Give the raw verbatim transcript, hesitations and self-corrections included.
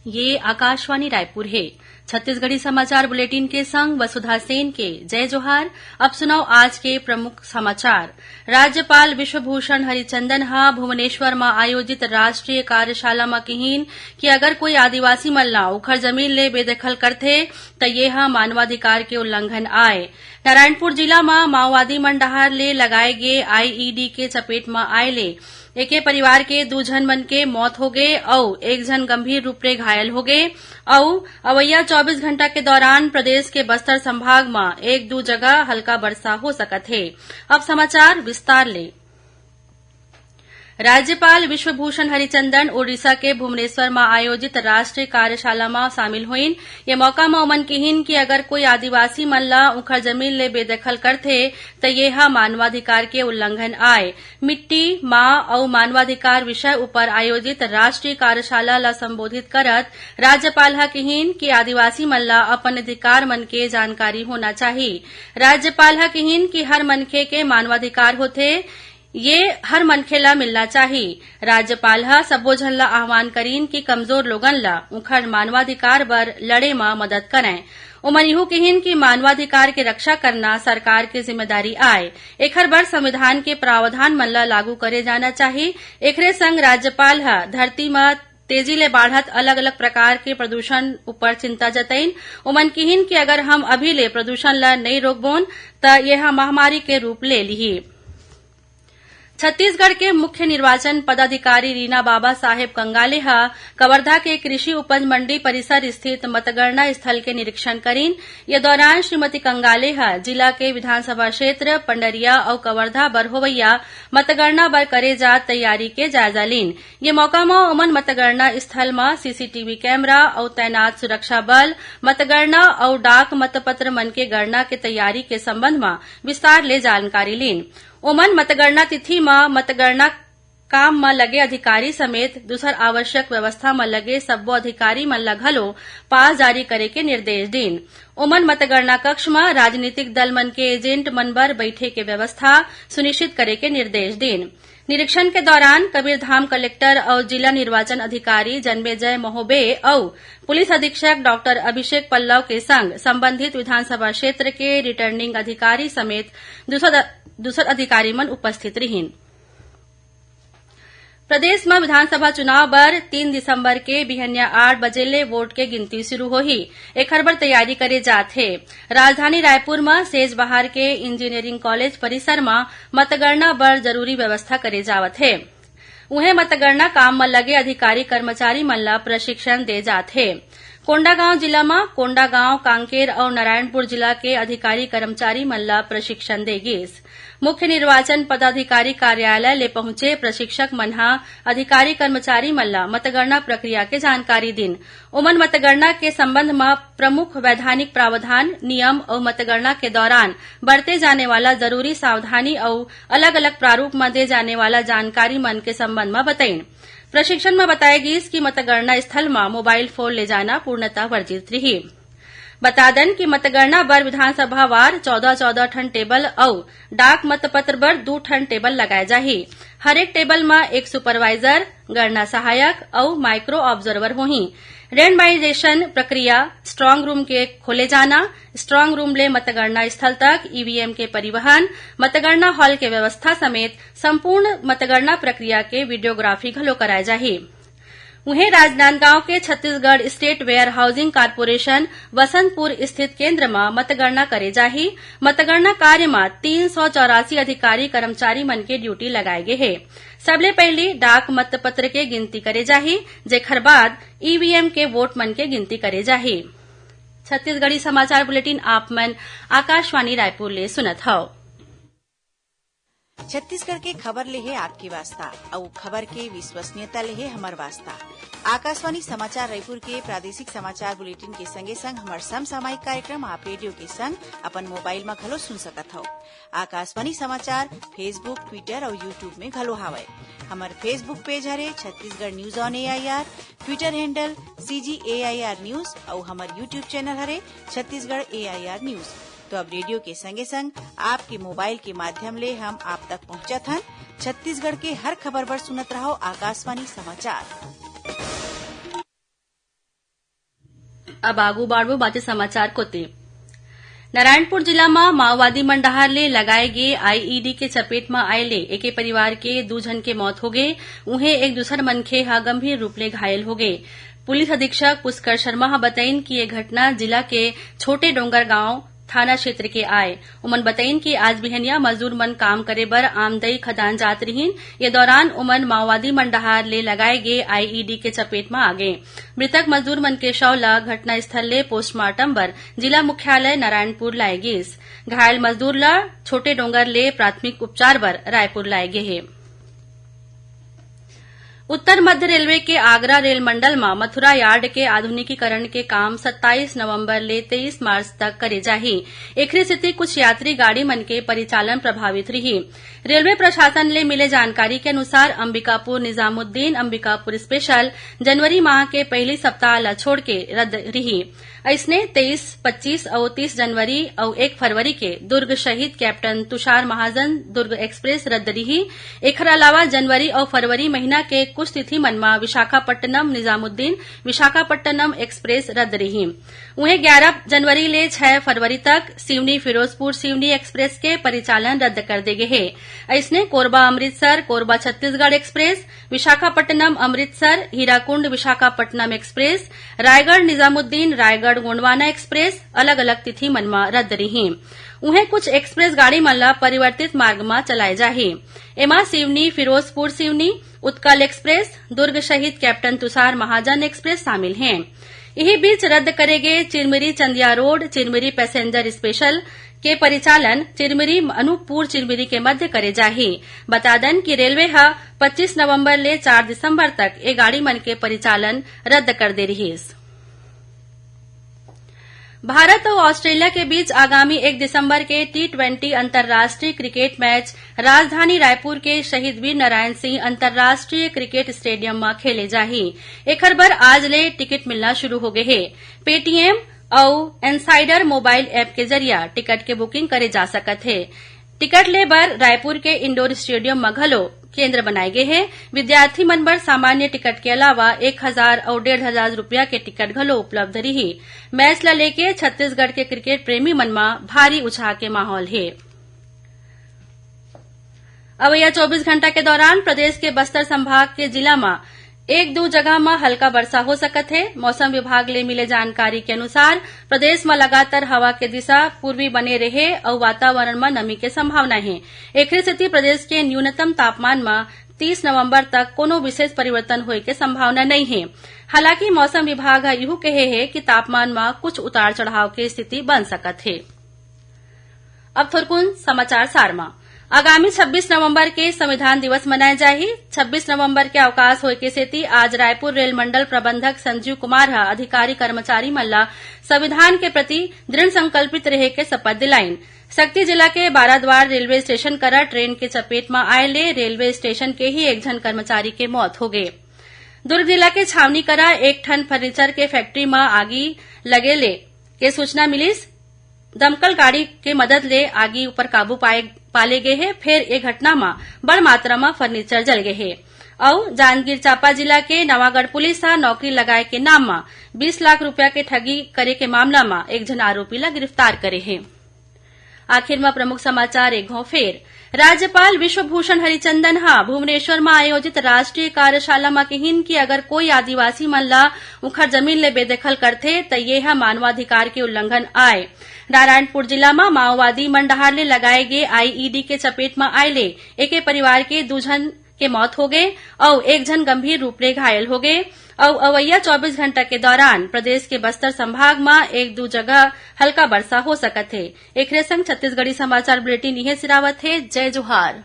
ये आकाशवाणी रायपुर हे। छत्तीसगढ़ी समाचार बुलेटिन के संग वसुधा सेन के जय जोहार। अब सुनव आज के प्रमुख समाचार। राज्यपाल विश्वभूषण हरिचंदन ह भुवनेश्वर म आयोजित राष्ट्रीय कार्यशाला म किहीन कि अगर कोई आदिवासी मन ला उखर जमीन ले बेदखल करथे, त ये ह मानवाधिकार के उल्लंघन आय। नारायणपुर जिला म माओवादी मन डहार ले लगाए गे आईईडी के चपेट म आए ले एके परिवार के दू झन मन के मौत होगे अउ एक झन गंभीर रूप ले घायल होगे अउ अवइया चौबीस घंटा के दौरान प्रदेश के बस्तर संभाग म एक दू जगह हल्का बरसा हो सकत हे। अब समाचार विस्तार ले। राज्यपाल विश्वभूषण हरिचंदन ओडिशा के भुवनेश्वर म आयोजित राष्ट्रीय कार्यशाला म शामिल होइन। ये मौका म ओमन किहीन कि अगर कोई आदिवासी मन ल उखर जमीन ले बेदखल करथे, त ये ह मानवाधिकार के उल्लंघन आय। मिट्टी, मां अउ मानवाधिकार विषय उपर आयोजित राष्ट्रीय कार्यशाला ल संबोधित करत राज्यपाल ह किहीन कि आदिवासी मन ल अपन अधिकार मन के जानकारी होना चाही। राज्यपाल ह किहीन कि हर मनखे के मानवाधिकार होथे, ये हर मनखे ला मिलना चाही। राज्यपाल ह सब्बो झन ला आह्वान करीन कि कमजोर लोगन ला उंखर मानवाधिकार बर लड़े म मदद करंय। ओमन इहू किहीन कि मानवाधिकार के रक्षा करना सरकार के जिम्मेदारी आय। एखर बर संविधान के प्रावधान मन ला लागू करे जाना चाही। एखरे संग राज्यपाल ह धरती म तेजी ले बाढ़त अलग-अलग प्रकार के प्रदूषण ऊपर चिंता जतइन। ओमन किहीन कि अगर हम अभी ले प्रदूषण ला नइ रोकबोन, त ये ह महामारी के रूप ले लिही। छत्तीसगढ़ के मुख्य निर्वाचन पदाधिकारी रीना बाबा साहेब कंगाले ह कवर्धा के कृषि उपज मंडी परिसर स्थित मतगणना स्थल के निरीक्षण करीन। ये दौरान श्रीमती कंगाले ह जिला के विधानसभा क्षेत्र पंडरिया अउ कवर्धा बर होवइया मतगणना बर करे जात तैयारी के जायजा लीन। ये मौका म ओमन मतगणना स्थल म सीसीटीवी कैमरा अउ तैनात सुरक्षा बल, मतगणना अउ डाक मतपत्र मन के गणना के तैयारी के संबंध म विस्तार ले जानकारी लीन। ओमन मतगणना तिथि म मतगणना काम म लगे अधिकारी समेत दूसर आवश्यक व्यवस्था म लगे सब्बो अधिकारी मन ल घलो पास जारी करे के निर्देश दीन। ओमन मतगणना कक्ष म राजनीतिक दल मन के एजेंट मन बर बइठे के व्यवस्था सुनिश्चित करे के निर्देश दीन। निरीक्षण के दौरान कबीरधाम कलेक्टर अउ जिला निर्वाचन अधिकारी जन्मेजय महोबे अउ पुलिस अधीक्षक डॉक्टर अभिषेक पल्लव के संग संबंधित विधानसभा क्षेत्र के रिटर्निंग अधिकारी समेत दूसर, दूसर अधिकारी मन उपस्थित रिहीन। प्रदेश म विधानसभा चुनाव बर तीन दिसंबर के बिहनिया आठ बजे ले वोट के गिनती शुरू होही। एखर बर तैयारी करे जात हे। राजधानी रायपुर म सेजबहार के इंजीनियरिंग कॉलेज परिसर म मतगणना बर जरूरी व्यवस्था करे जावत हे। उहें, मतगणना काम म लगे अधिकारी कर्मचारी मन ल प्रशिक्षण दे जात हे। कोंडागांव जिला म कोंडागांव, कांकेर अउ नारायणपुर जिला के अधिकारी कर्मचारी मन ल प्रशिक्षण दे गीस। मुख्य निर्वाचन पदाधिकारी कार्यालय ले पहुंचे प्रशिक्षक मन ह अधिकारी कर्मचारी मन ल मतगणना प्रक्रिया के जानकारी दीन। ओमन मतगणना के संबंध म प्रमुख वैधानिक प्रावधान, नियम अउ मतगणना के दौरान बरते जाने वाला जरूरी सावधानी अउ अलग-अलग प्रारूप म दे जाने वाला जानकारी मन के संबंध म बतइन। प्रशिक्षण म बताए गीस कि मतगणना स्थल म मोबाइल फोन ले जाना पूर्णतः वर्जित रिही। बता दन कि मतगणना बर विधानसभा वार चौदह चौदह ठन टेबल अउ डाक मतपत्र बर दू ठन टेबल लगाए जाही। हरेक टेबल म एक सुपरवाइजर, गणना सहायक अउ माइक्रो ऑब्जर्वर होही। रेंडमाइजेशन प्रक्रिया, स्ट्रांग रूम के खोले जाना, स्ट्रांग रूम ले मतगणना स्थल तक ईवीएम के परिवहन, मतगणना हॉल के व्यवस्था समेत संपूर्ण मतगणना प्रक्रिया के वीडियोग्राफी घलो कराए जाही। उहें, राजनांदगांव के Chhattisgarh state warehousing corporation Vasantpur स्थित केंद्र म मतगणना करे जाही। मतगणना कार्य म तीन सौ चौरासी अधिकारी कर्मचारी मन के ड्यूटी लगाए गे हे। सबले पहिली डाक मतपत्र के गिनती करे जाही, जेखर बाद ईवीएम के वोट मन के गिनती करे जाही। छत्तीसगढ़ी समाचार बुलेटिन आप मन आकाशवाणी रायपुर ले सुनत हव। छत्तीसगढ़ के खबर ले हे आपके वास्ता, अउ खबर के विश्वसनीयता ले हे हमर वास्ता। आकाशवाणी समाचार रायपुर के प्रादेशिक समाचार बुलेटिन के संगे संग हमर समसामयिक कार्यक्रम आप रेडियो के संग अपन मोबाइल म घलो सुन सकत हव। आकाशवाणी समाचार Facebook, Twitter अउ YouTube में घलो हावय। हमर Facebook पेज हरे Chhattisgarh news on AIR, Twitter handle CG AIR news अउ हमर YouTube चैनल हरे छत्तीसगढ़ एआईआर न्यूज। तो अब रेडियो के संगे संग आपके मोबाइल के माध्यम ले हम आप तक पहुंचत हन। छत्तीसगढ़ के हर खबर बर सुनत रहव आकाशवाणी समाचार। अब आगू बाढ़बो बाचे समाचार कोति। नारायणपुर जिला म माओवादी मन डहार ले लगाए गे आईईडी के चपेट म आए ले एके परिवार के दू झन के मौत होगे। उहें, एक दूसर मनखे ह गंभीर रूप ले घायल होगे। पुलिस अधीक्षक पुष्कर शर्मा ह बतइन कि ये घटना जिला के छोटे डोंगर गांव थाना क्षेत्र के आय। उमन बतइन कि आज बिहनिया मजदूर मन काम करे बर आमदई खदान जात रिहिन। ये दौरान उमन माओवादी मन डहार ले लगाए गे आईईडी के चपेट म आ गे। मृतक मजदूर मन के शव ल घटनास्थल ले पोस्टमार्टम बर जिला मुख्यालय नारायणपुर लाए गिस। घायल मजदूर ल छोटे डोंगर ले प्राथमिक उपचार बर रायपुर लाए गे हे। उत्तर मध्य रेलवे के आगरा रेल मंडल म मथुरा यार्ड के आधुनिकीकरण के काम सत्ताईस नवंबर ले तेईस मार्च तक करे जाही। एखरे सेती कुछ यात्री गाड़ी मन के परिचालन प्रभावित रिही। रेलवे प्रशासन ले मिले जानकारी के अनुसार, अंबिकापुर निजामुद्दीन अंबिकापुर स्पेशल जनवरी माह के पहली सप्ताह ल छोड़ के रद्द रिही। अइसने तेईस, पच्चीस अउ तीस जनवरी अउ एक फरवरी के दुर्ग शहीद कैप्टन तुषार महाजन दुर्ग एक्सप्रेस रद्द रिही। एखर अलावा जनवरी अउ फरवरी महीना के कुछ तिथि मन म विशाखापट्टनम निजामुद्दीन विशाखापट्टनम एक्सप्रेस रद्द रिही। उहें, ग्यारह जनवरी ले छह फरवरी तक सिवनी फिरोजपुर सिवनी एक्सप्रेस के परिचालन रद्द कर दे गे हे। अइसने Korba Amritsar Korba Chhattisgarh express, Visakhapatnam Amritsar Hirakud Visakhapatnam express, Raigarh Nizamuddin Raigarh Gondwana express अलग-अलग तिथि मन म रद्द रिही। उहें, कुछ एक्सप्रेस गाड़ी मन ल परिवर्तित मार्ग म चलाए जाही। एमा सिवनी फिरोजपुर सिवनी, उत्कल एक्सप्रेस, दुर्ग शहीद कैप्टन तुषार महाजन एक्सप्रेस शामिल हे। इही बीच, रद्द करे गे Chirmiri Chandia road Chirmiri passenger special के परिचालन चिरमिरी अनूपपुर चिरमिरी के मध्य करे जाही। बता दन कि रेलवे ह पच्चीस नवंबर ले चार दिसंबर तक ए गाड़ी मन के परिचालन रद्द कर दे रिहिस। भारत अउ ऑस्ट्रेलिया के बीच आगामी एक दिसंबर के टी ट्वेंटी अंतर्राष्ट्रीय क्रिकेट मैच राजधानी रायपुर के शहीद वीर नारायण सिंह अंतर्राष्ट्रीय क्रिकेट स्टेडियम म खेले जाही। एखर बर आज ले टिकट मिलना शुरू हो गे हे। Paytm अउ Insider मोबाइल ऐप के जरिया टिकट के बुकिंग करे जा सकत हे। टिकट ले बर रायपुर के इंडोर स्टेडियम म घलो केंद्र बनाए गे हे। विद्यार्थी मन बर सामान्य टिकट के अलावा एक हजार अउ डेढ़ हजार रुपया के टिकट घलो उपलब्ध रिही। मैच ल लेके छत्तीसगढ़ के क्रिकेट प्रेमी मन म भारी उछाह के माहौल हे। अवइया चौबीस घंटा के दौरान प्रदेश के बस्तर संभाग के जिला म एक दू जगह म हल्का वर्षा हो सकत हे। मौसम विभाग ले मिले जानकारी के अनुसार, प्रदेश म लगातार हवा के दिशा पूर्वी बने रहे अउ वातावरण म नमी के संभावना हे। एखरे सेती प्रदेश के न्यूनतम तापमान म तीस नवंबर तक कोनो विशेष परिवर्तन होए के संभावना नइ हे। हालांकि मौसम विभाग ह इहू कहे हे कि तापमान म कुछ उतार चढ़ाव के स्थिति बन सकत हे। अब थोरकुन समाचार सार म। आगामी छब्बीस नवंबर के संविधान दिवस मनाए जाही। छब्बीस नवंबर के अवकाश होए के सेती आज रायपुर रेल मंडल प्रबंधक संजीव कुमार ह अधिकारी कर्मचारी मन ल संविधान के प्रति दृढ़ संकल्पित रहे के शपथ दिलाइन। सक्ती जिला के बाराद्वार रेलवे स्टेशन करा ट्रेन के चपेट म आए ले रेलवे स्टेशन के ही एक झन कर्मचारी के मौत होगे। दुर्ग जिला के छावनी करा एक ठन फर्नीचर के फैक्ट्री म आगी लगे ले के सूचना मिलिस। दमकल गाड़ी के मदद ले आगी ऊपर काबू पाए, पाले गे हे। फेर ए घटना म बड़ मात्रा म फर्नीचर जल गे हे अउ जांजगीर चांपा जिला के नवागढ़ पुलिस ह नौकरी लगाए के नाम म बीस लाख रुपया के ठगी करे के मामला म एक झन आरोपी ल गिरफ्तार करे हे। आखिर म प्रमुख समाचार एक घौं फेर। राज्यपाल विश्वभूषण हरिचंदन ह भुवनेश्वर म आयोजित राष्ट्रीय कार्यशाला म किहिन कि अगर कोई आदिवासी मन ल उंखर जमीन ले बेदखल करथे, त ये ह मानवाधिकार के उल्लंघन आय। नारायणपुर जिला म माओवादी मन डहार ले लगाए गे आईईडी के चपेट म आए ले एके परिवार के दू झन के मौत होगे अउ एक झन गंभीर रूप ले घायल होगे अउ अवइया चौबीस घंटा के दौरान प्रदेश के बस्तर संभाग म एक दू जगह हल्का वर्षा हो सकत हे। एखरे संग छत्तीसगढ़ी समाचार बुलेटिन इहें सिरावत हे। जय जोहार।